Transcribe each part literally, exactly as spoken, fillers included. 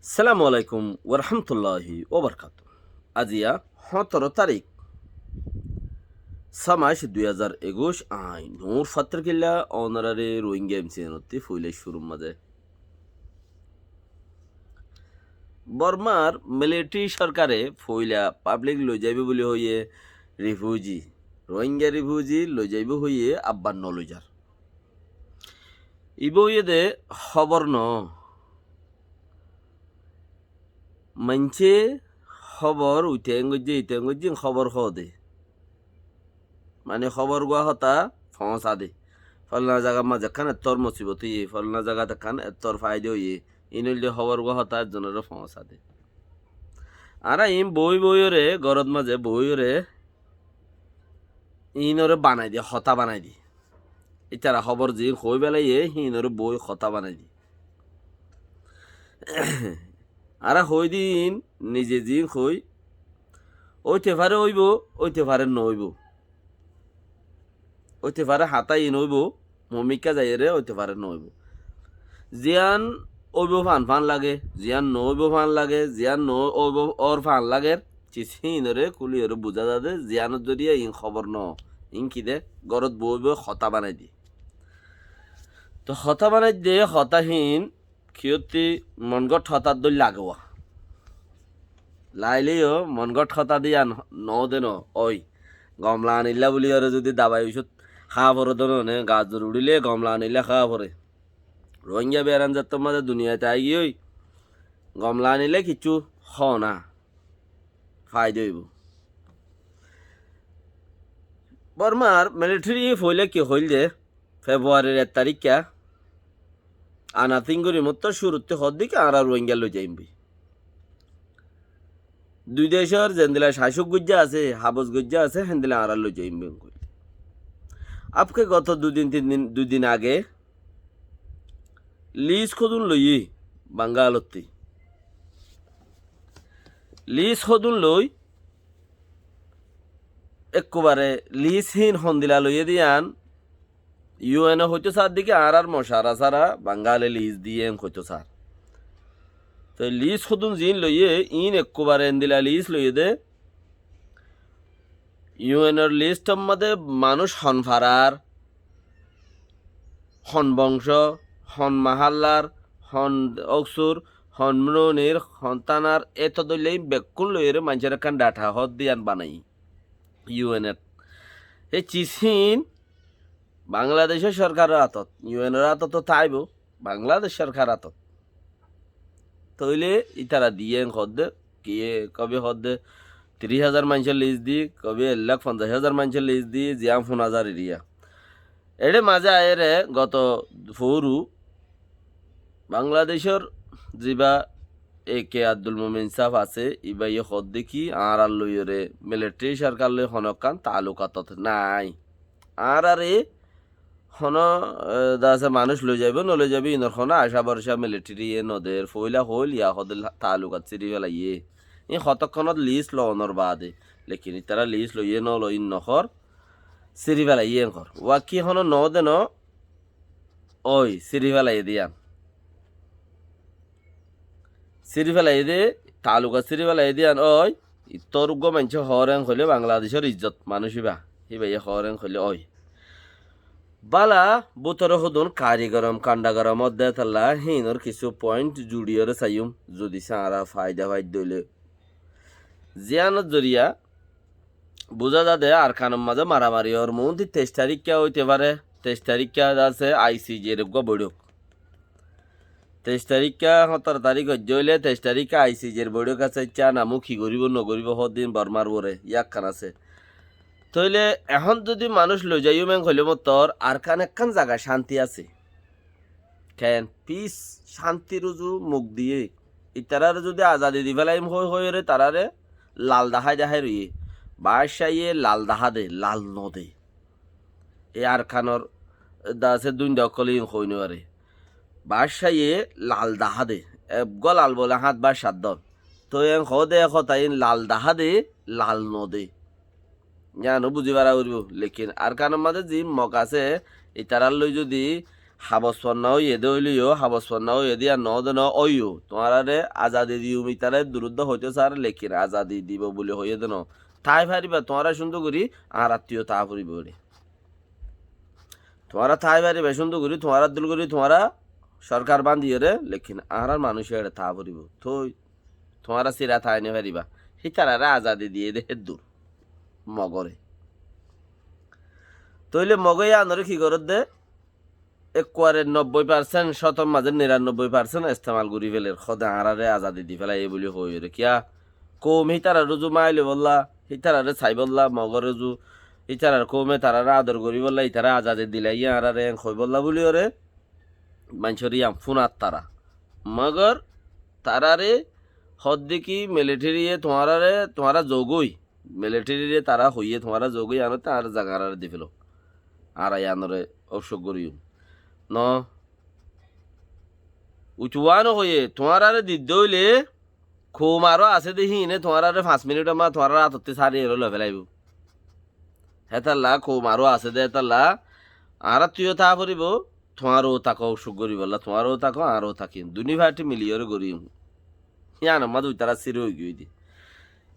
Assalamu alaikum warahmatulláhi wabarakátuhu. Aziya hóñtoro tarík, só mac dui házar ekuic, añí Nur Fattorkilla, ónorare Rohingya M C N ottú foila cúrur mazé. Bormar militari sorkare foila pablik loi zaibou buli hoiye rifuji, Rohingya rifuji loi zaibou hoiye abbar no loi zar. Ibá óiye de hóbor no. Maincé hóbor uiteén goijjé, iteén goijjé, hóbor hoó de. Mane hóbor gua hotá foóñsa de. Folana zagar mazé ekkán ettór mosibot óiye, folana zagat ekkán ettór faida óiye. Iín óilde hóbor gua hotá ekzonoré foóñsa de. Añára iín boói boóiyoré, górot mazé boóiyoré, iínoré banai di, hotá banai di. Ítara hóbor ziín hoói félaiye, híinoré boói hotá banai di. Añára hoói de iín, nize ziín hoói, óite fare óibou, óite fare noóibou. Óite fare hotá iín óibou, mumikká zaiyóre óite fare noóibou. Ziyán óibou fán fán lage, ziyán noóibou fán lage, ziyán noóibou ór fán lager, cis híinoré kúliyoré buzá za de, ziyánor zoriya iín hóbor no. Iín ki de, górot boói boói hotá banai di. Toh hotá banai de, hotá híin kiyótti mon gót hotár dóilla lagewá. Lailé yó mon gót hotá de yián noó de no, ói. Gom laanillá buliyóre zudi dabai ucút há foré de no né, gas zor uçíle gom laanillá há foré. Rohingya beran zettór mazé duniyait aigiyói, gom laanillá kiccú hoó na, faida óibou. Bormar militari foila ki hoil de, Februarir ek taríkka, ana tin gorí mottor cúruttú hoódde ki añára Rohingya loi zaiyum buli. Dui decor zendila cacuk goijjá asé, habos goijjá asé, héndila añára loi zaiyum buli hoódde. Abke goto dui din, tin din, dui din age lis hodún loiyé Bangalottú. Lis hodún loi ekkubare lis híin hondila loiyé de yián U N e hoitó sár de ki añárar mocara sára Bangale lis diyé en hoitó sár. Toi lis hodún ziín loiyé, iín ekkubare endila lis loiyé de U N or listor mazé manúic hon farar, hon bongco, hon mahallar, hon oksur, hon mrónir, hon tánar, eto dóilla iín bekkún loiyóre maincór ekkán dhata hoódde yián banaiyé U N e. Hé cis híin Bangladecór sorkaror átot, U N or átot toh táibou, Bangladec sorkar átot. Tóile ítara diyé en hoódde, kiyé, kobé hoódde tiríc házar maincór lis di, kobé ek lak fonzaic házar maincór lis di, ziyán fúna zar eriya. Eçé mazé aiyére goto foóru Bangladecór ziba A K Abdul Momin sáb asé, íbaye hoódde ki, añárar loiyóre, militari sorkar loi honókkán taalukat nái. Añárare honó, e, de asé manúic loi zaibou, no loi zaibou, inor honó acá borca militariye no der. Foóila hoóil, ya hoódde taalukat síri félaiyé. Iín hotókkonót lis loonor baade. Lekin ítara lis loiyé no loi in no hoór, síri félaiyé en hoór. Waki honó no de no, ói, síri félaiyé de yián. Síri félaiyé de, taalukat síri félaiyé de yián ói, ittór uggúa maincé hoór en hoilé Bangladecór izzot manúic íba, íbaye hoór en hoilé ói. Bála, bútore hodún kari gorom, kanda gorom ódde tolla, híinor kissú point zuçiyóre saiyúm, zudi sára faida faidde óile. Ziyánor zoriya buzá za de Arkanor mazé maramari ór muúnti teic taríkka óite fare, teic taríkka de asé I C J r uggúa boiçók. Teic taríkka, hóñtoro tarík óijje óile, teic taríkka I C J r boiçók asé, iccá namú ki goríbou, no goríbou, hoddin Bormar uore, yían ekkán asé. Tóile ehón zudi manúic loi zaiyum en hoilé mottor Arkan ekkán zaga cánti asé. Ken, pis, cántir uzu muk diyé. Itarare zudi azadi di félaiyum hoi hoiyóre tarare lal dahái dahái roiyé. Baccáye lal dahá de, lal no de. E Arkanor dase duinda ókkole iín hoi no fare. Baccáye lal dahá de. Eggúa lal bole háñt baccár dór. Toi en hoó de e hotá iín lal dahá de, lal no de. Yiáno buzi fara foribó. Lekin Arkanor mazé ziín mok asé, itarár loi zudi Habos fonná óiye dé óileyo, habos fonná óiye dé yían noó dé noó óiyo. Tuáñráre azadi diyum ítara durudda hoitó sar, lekin azadi dibo buli hoiyé dé noó. Tái faribá tuáñra cúndor gorí, añárattú yó tá foribó eçé. Tuáñra tái faribá cúndor gorí, tuáñrar dul gorí, tuáñra sorkar báñdiyoré, lekin añárar manúic eçé tá foribó. Tói tuáñra sira tái no faribá. Hítararé azadi diyé dé héddur Mogoré. Tóile Moge yíanoré ki gorédde? Ekkuare nobboi parsent, cótor mazé niranobboi parsent estemal gorí féler. Hóde añáráre azadi di félaiyé buli hoóiyoré. Kiyá? Koum hítarar uzu mail óibolla, hítararé saibólla, Mogor uzu, hítarar koume taráre ador goríbolla, ítara azadi dilaiyé añáráre, en hoibólla buliyoré maincóre yían fúnat tará. Mogor taráre hódde ki militariye tuáñráre, tuáñra zogói, militariré tará hoiyé tuáñra zogói, yíanottú añára zaga añáráre di félo. Añára yíanoré óusuk goríyum. Noó. Uituwano hoiyé, tuáñráre didde óile, koum aró asé dé híine tuáñráre fañs minitor mazé tuáñrar átottú sári eró loi félaibó. Hétalla koum aró asé dé, hétalla añárattú yó tá foribó, tuáñrou táko, óusuk goríbolla, tuáñrou táko, añárou táki. Duní farti miliyoré goríyum. Yíanor mazé uitará sir óigiyoi dé.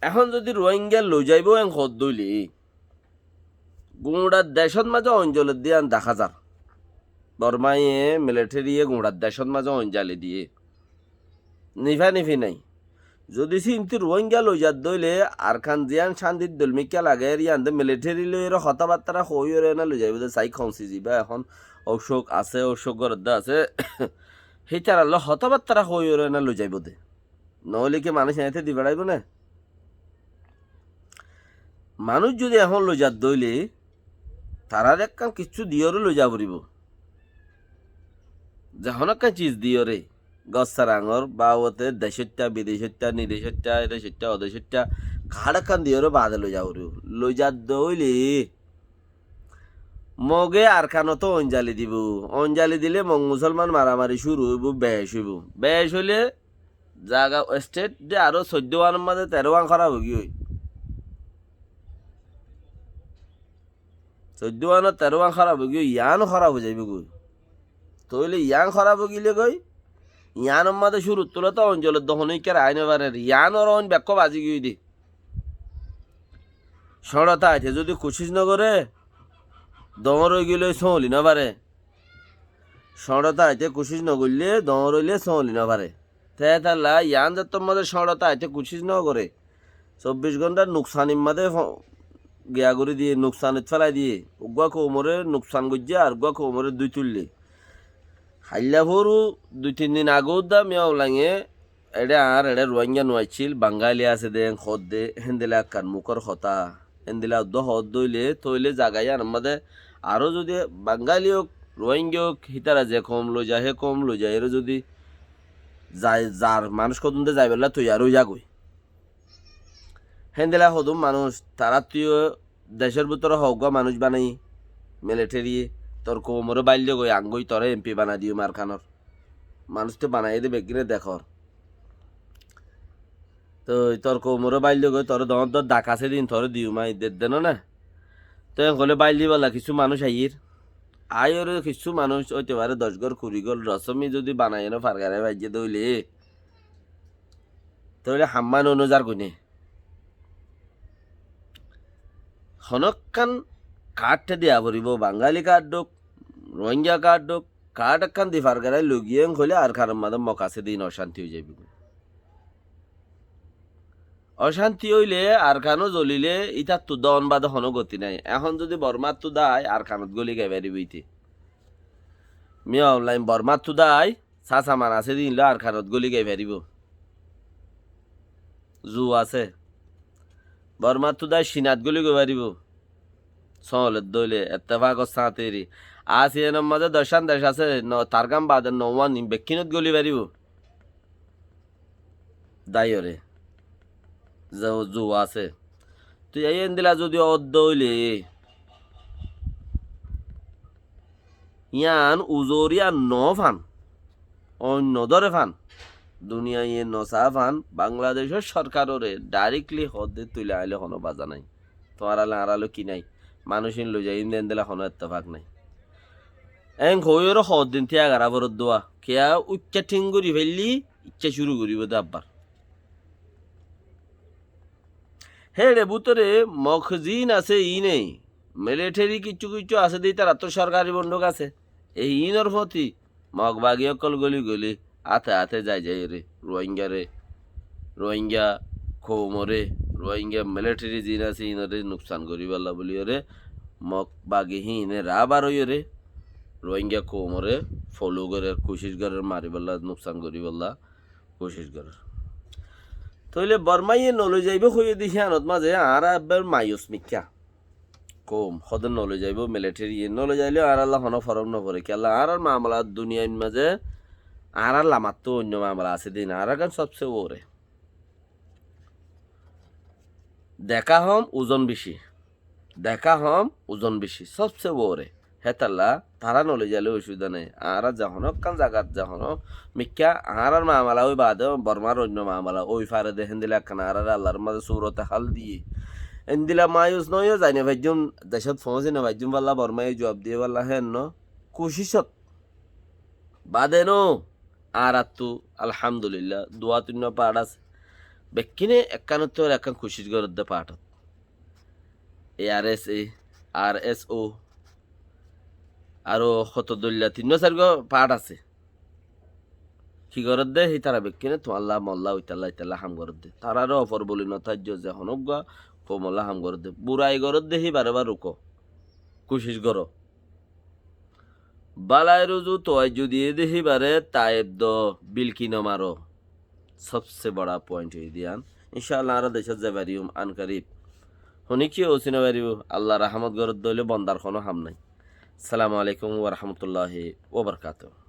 Ehón zodi Ruáinga loizaibóu en hoódde óile, guñça decót mazé oinzolor dé yían deká zar. Bormáye, militariye guñça decót mazé oinzali diyé. Nifa nifi nái. Zodi sínti Ruáinga loizadde óile Arkan ziyán cántir dol mikká lager, yían de militari loiyóre hotábattára hoóiyoré ena loizaibóu dé, sai kouñsi zibá ehón óusuk asé, óusuk gorédde asé. Hítarallói hotábattára hoóiyoré ena loizaibóu dé. Noóile ki manúic eñáite di feçaibóu né? Manúic zodi ehón loizadde óile, taráre ekkán kiccú diyoré loiza foribóu. Ze honó ekkán ciz diyoré, gossar añgor babote decóitta, bidecóitta, nidecóitta, edecóitta, odecóitta, kaáçokkán diyoré baade loiza foribóu. Loizadde óile, Moge Arkanot oinzali dibóu. Oinzali dile Mog Musólman maramari cúru óibou, bec óibou. Bec óile zaga, estet de aró soiddó wanor mazé teró wan hóraf óigiyoi. Soiddó wanor teró wan hóraf óigiyoi, yíano hóraf óizaibóu goi. Tóile yían hóraf óigile goi, yíanor mazé cúrur tulóte oinzolor de honó ikkáre aái nofarer, yíanor oin bekkó bazí giyoi dé. Cóñço táite zodi kucíc nogoré, doóñr óigile sóñli nofare. Cóñço táite kucíc nogoillé, doóñr óile sóñli nofare. Te hétalla yián zettór mazé cóñço táite kucíc nógoré, sobbic gónthar nuksanir mazé fo-, giya gorí diyé, nuksanit félai diyé. Uggúa koumoré nuksan goijjé, ar uggúa koumoré dúi tuillé. Hailla fóru dui tin din agódda Miyaw Lainge eçé añár eçé Ruáingga no aiccíl, Bangáli asé dé, hoódde, héndilla ekkán mukór hotá. Héndilla uddúa hoódde óile, tóile zaga yíanor mazé aró zudi Bangáli ók, Ruáingga ók, hítara ze koum loizai, hé koum loizaiyóre zudi zai-, zar manúic hodún de zaibólla toiyar ói zagói. Héndilla hodún manúic, taráttu yó decór bútore hoggúa manúic banaiyé, militariye, tor koumoré báilde goi, añgói toré em pi banai diyum Arkanor. Manúic tó banaiyé dé beggíne dekór. Toi tor koumoré báilde goi, toré doóñr doóñr dak asé din toré diyum aññí, dedde no né? Toi en hoilé báil dibálla kissú manúic aiyér. Aiyóre kissú manúic óite fare doc gór, kuri gór, rosómi zudi banaiyóne fargarai faijjé dé óile, tóile hammá no nozar goiné. Honókkan kaáthte diya foribó, Bangáli kaáth ók, Ruáingga kaáth ók, kaáth ekkán di fargarai loigiyé en hoilé Arkanor mazé mok asé din ocánti ói zaibói. Ocánti óile, Arkanó zolilé, ítattu dóon bade honó goti nái. Ehón zudi Bormáttu dái, Arkanot góli gai faribó íte. Miyaw Lain Bormáttu dái, sásaman asé dé íinlói Arkanot góli gai faribó. Zu asé. Bormáttu dái Cinat góli gai faribó. Sóoledde óile, ettefakor sáñte eri. ASEAN or mazé doccán dec asé, no, targán bade nouwán in bekkínot góli faribó. Dáiyoré. Zu, zu asé. Toi ei endilla zudi ódde óile, yián uzoriya no fan, oin no dóre fan, duniyaiye no saá fan, Bangladecór sorkaroré directly hoódde tuile aile honó baza nái. Tuáñrallói añárallói ki nái? Manúic íin loizai íin de endilla honó ettefak nái. Eén hoóiyoré hoddin tíyagara foredde. Kiyá uikká thíng gorí faillí, ikká cúru goríbou de abbar. Héçe bútore Mog ziín asé iíne, militeri kiccú kiccú asé de, ítarattú sorkari bondúk asé. E iínor fóti Mog bagi ókkol góli góli, áte áte zai zaiyóre Ruáingaré, Ruáinga koumoré, Ruáinga militeri ziín asé iínoré nuksan goríbolla buliyóre Mog bagi híine raá bar óiyore Ruáinga koumoré foló gorér, kucíc gorér, maribólla, nuksan goríbolla kucíc gorér. Tóile Bormáye noloi zaibóu hoiyé de híanot mazé añára ebbar mayus mikká. Koum hóde noloi zaibóu, militeri ye noloi zailé añárálla honó forók noforé. Kiyólla añárár mamala duniyair mazé añárár lamattú oinno mamala asé de, añárár gán sobse uore. Deká hom, uzon beci. Deká hom, uzon beci, sobse uore. Hétalla tará noloi zailé ocubida nái. Añára ze honó ekkán zagat, ze honó mikká añárár mamala ói baade Bormár oinno mamala ói fare de, héndilla ekkán añáráre Allar mazé surote hál diyé. Héndilla mayus noóiyo zai nofaijjúm, decót foóñsi nofaijjúm bolla Bormáye juab diyé bolla héen no. Kucícot baade no, añárattú alhamdulilla duwá tuinno path asé. Bekkíne ekkánottu ekkán kucíc gorédde pathot. E R S A, R S O, aró hoto dóilla tinnó sairgua path asé. Ki gorédde? Hítara bekkíne tuáñlla, molla, uitalla, ítalla ham gorédde. Taráre ofor buli notáijjo, ze honóggua koumolla ham gorédde. Burai gorédde híbaré ba rukó. Kucíc goró. Bálair uzu tuaijju diyé de híbaré taib do, bilki nomaro. Sobse bora point óiye de yián. Incálla añára decót zai fariyum an karib. Hone kiyé ósi nofaribóu, Allar rahámot gorédde óile bondar honó ham nái. Assalamu alaikum wa rahmatullahi wa barakatuhu.